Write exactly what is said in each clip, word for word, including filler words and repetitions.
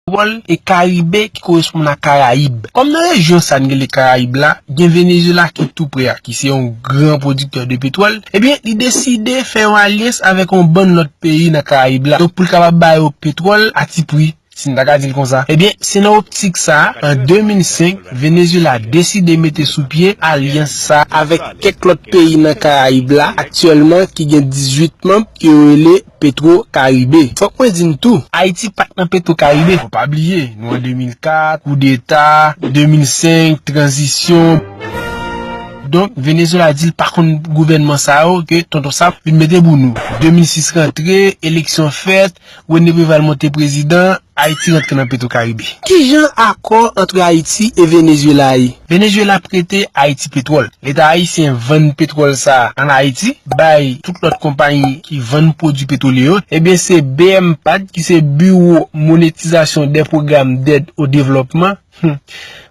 Petwòl e Karibe ki koresponn a Karayib. Kòm nan rejyon sa n rele Karayib la, gen Venezuela ki tou pre a, ki se yon gran pwodiktè de petwòl, ebyen, li deside fè yon alyans avèk yon bann lòt peyi nan Karayib la. Donk, pou l kapab ba yo petwòl a ti pri, si n ta ka di l konsa. Ebyen, se nan optik sa a, an de mil senk, Venezuela deside mete sou pye alyans sa a avèk kèk lòt peyi nan Karayib la, aktyèlman ki gen dizuit manm, ke yo rele Petro Caribe. Fòk mwen di n tou, Ayiti pa t nan Petro Caribe. Fò pa bliye, nou an de mil kat, koudeta, de mil senk, tranzisyon. Donk, Venezuela di l pa konn gouvènman sa yo ke Tonton Sap vin mete pou nou. De mil sis rantre, eleksyon fèt, René Préval monte prezidan, Ayiti rantre nan Petro Caribe. Kijan akò ant Ayiti e Venezuela ye? Venezuela prete Ayiti petwòl. Leta ayisyen vann petwòl sa a ann Ayiti, bay tout lòt konpayi ki vann pwodui petwolye yo. Ebyen, se B M PAD, ki se Bureau Monétisation des Programmes d'Aide au Développement. Hmm.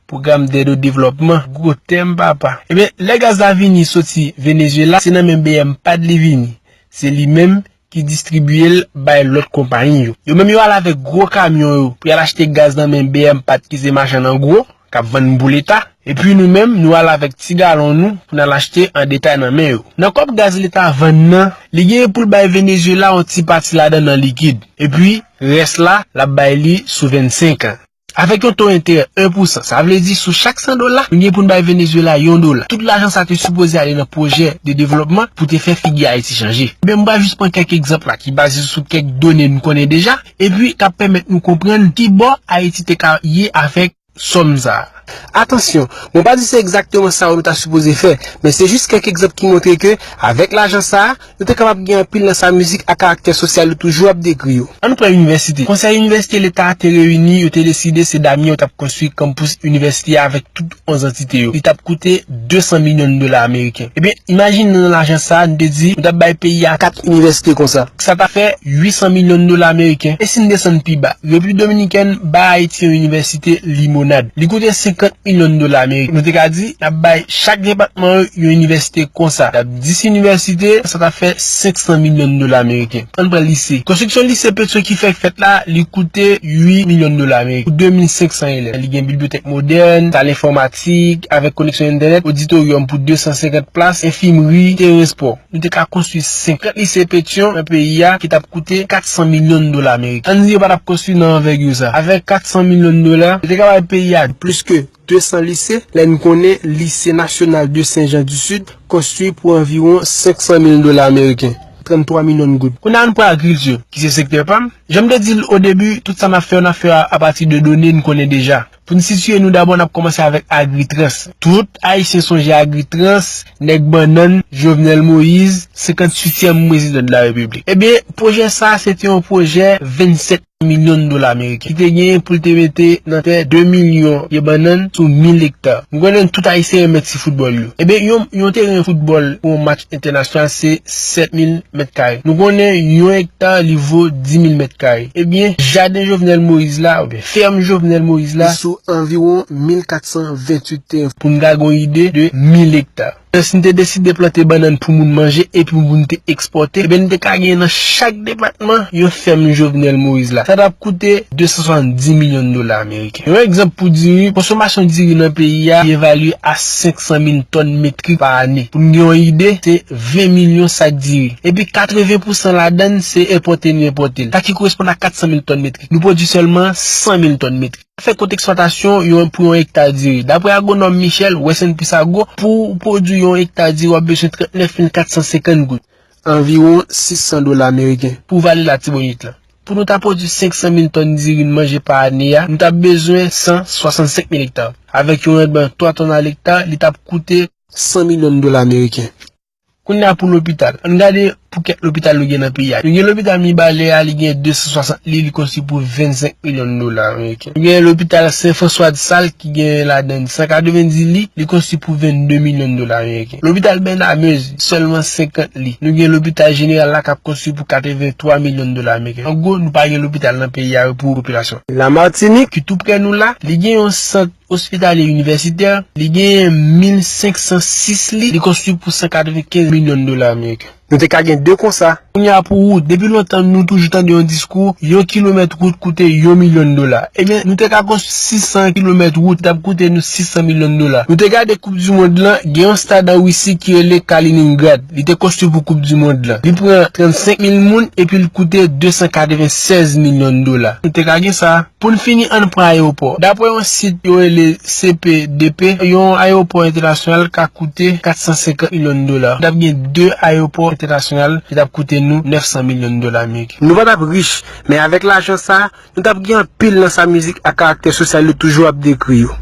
Pwogram dèd o devlòpman, gwo tèm, papa. Ebyen, lè gaz la vini soti Venezuela, se nan men B M PAD li vini. Se li menm ki distribye l bay lòt konpayi yo. Yo menm yo al avèk gwo kamyon yo pou y al achte gaz nan men B M PAD ki se machann an gwo, k ap vann pou Leta. Epi nou menm, nou al avèk ti galon nou pou n al achte an detay nan men yo. Nan kòb gaz Leta vann nan, li genyen pou l bay Venezuela yon ti pati ladan l an likid. Epi, rès la, l ap bay li sou vennsenk an. Avèk yon to enterè en pou san, sa vle di sou chak san dola, nou gen pou n bay Venezuela yon dola. Tout lajan sa te sipoze ale nan pwojè de devlòpman pou te fè figi Ayiti chanje. Men m pral jis pran kèk egzanp la ki baze sou kèk done n konnen deja, epi k ap pèmèt nou konprann ki bò Ayiti te ka ye avèk sòm sa a. Atansyon, mwen pa di se egzakteman sa yo nou ta sipoze fè, men se jis kèk egzanp ki montre ke, avèk lajan sa a, nou te kapab gen anpil nan sa mizik a karaktè sosyal yo toujou ap dekri yo. Ann pran inivèsite. Konsèy inivèsite Leta a te reyini, yo te deside se Damyen yo t ap konstwi kanpous inivèsite a avèk tout onz antite yo. Li t ap koute de san milyon dola ameriken. Ebyen, imajine nan lajan sa a, nou te di, nou t ap bay peyi a kat inivèsite konsa. Sa ta fè uit san milyon dola ameriken. E si n desann pi ba, Repiblik Dominikèn bay Ayiti yon inivèsite Limonad. Li koute senkant milyon dola ameriken. Nou te ka di, n ap bay chak depatman yo yon inivèsite konsa. N ap dis inivèsite, sa ta fè senk san milyon dola ameriken. Ann pran lise. Konstriksyon lise Petyon ki fèk fèt la, li koute uit milyon dola ameriken pou de mil senk san elèv. Li gen bibliyotèk modèn, sal enfòmatik, avèk koneksyon entènèt, oditoryòm pou de san senkant plas, enfimri, teren espò. Nou te ka konstwi senkant lise Petyon nan peyi a ki t ap koute kat san milyon dola ameriken. Ann di yo pa t ap konstwi nan anvègir sa. Avèk kat san milyon dola, yo te ka bay peyi a plis ke de san lise, lè n konnen Lise Nasyonal de Sen Jan di Sid konstwi pou anviwon senk san mil dola ameriken, tranntwa milyon goud. Kounye a nou pran agrikilti, ki se sektè pa m. Jan m te di l o debi, tout sa n ap fè yo, n ap fè yo apati de done n konnen deja. Pou n sitiye nou dabò, n ap kòmanse avèk Agritrans. Tout Ayisyen sonje Agritrans, nèg bannann, Jovenel Moïse, senkantuityèm prezidan de la Repiblik. Ebyen, pwojè sa a, se te yon pwojè vennsèt milyon dola ameriken, ki te genyen pou l te mete nan tè de milyon pye bannann sou mil ekta. Nou konnen tout Ayisyen renmen ti foutbòl yo. Ebyen, yon, yon teren foutbòl pou yon match entènasyonal, se sèt mil mèt kare. Nou konnen yon ekta, li vo dis mil mèt kare. Ebyen, jaden Jovenel Moïse la, oubyen fèm Jovenel Moïse la, li sou anviwon mil kat san venntuit teren. Pou n ka gen yon ide de mil ekta. Si n te deside plante bannann pou moun manje epi pou n te ekspòte, ebyen, n te ka genyen nan chak depatman yon fèm Jovenel Moïse la. Sa t ap koute de san swasanndis milyon dola ameriken. Yon egzanp pou diri, konsomasyon diri nan peyi a, li evalye a senk san mil tòn metrik pa ane. Pou n gen yon ide, se ven milyon sak diri. Epi katreven pou san ladan l, se enpòte nou enpòte l. Sa ki koresponn a kat san mil tòn metrik. Nou pwodui sèlman san mil tòn metrik. Fè kont eksplwatasyon yon, pou yon ekta diri. Daprè agwonòm Michel, Wesson Pisagro, pou w pwodui yon ekta diri, w ap bezwen trannèf mil kat san senkant goud. Anviwon sis san dola ameriken. Pou vale Latibonit la. Pou nou ta pwodui senk san mil tòn diri n manje pa ane a, nou t ap bezwen san swasannsenk mil ekta. Avèk yon randman twa tòn a lekta, li t ap koute san milyon dola ameriken. Kounye a pou lopital. Ann gade pou kèk lopital nou gen nan peyi a. Nou gen lopital Mibalè a, li gen de san swasant lit, li konstwi pou vennsenk milyon dola ameriken. Nou gen lopital Sen Franswa de Sal ki gen ladan l san katrevenndis lit, li konstwi pou vennde milyon dola ameriken. Lopital Bènamezi, sèlman senkant lit. Nou gen lopital jeneral la k ap konstwi pou katrevenntwa milyon dola ameriken. An gwo, nou pa gen lopital nan peyi a pou popilasyon. Lamatinik, ki tou prè nou la, li gen yon sant ospitalye inivèsitè, li genyen mil senk san sis lit, li konstwi pou san katrevenkenz milyon dola ameriken. Nou te ka gen de konsa. Kounye a pou wout, depi lontan nou toujou tande yon diskou, yon kilomèt wout koute yon milyon dola. Ebyen, nou te ka konstwi sis san kilomèt wout, t ap koute nou sis san milyon dola. Nou te gade Koup di Mond lan, gen yon stad an Wisi ki rele Kaliningrad. Li te konstwi pou Koup di Mond lan. Li pran trannsenk mil moun epi l koute de san katreven sèz milyon dola. Nou te ka gen sa. Pou n fini, ann pran ayewopò. Dapre yon sit yo rele C P D P, yon ayewopò entènasyonal ka koute kat san senkant milyon dola. N t ap gen de ayewopò entènasyonal ki t ap koute nou nèf san milyon dola ameriken. Nou pa t ap rich, men avèk lajan sa a, nou t ap gen anpil nan sa mizik ak karaktè sosyal yo toujou ap dekri yo.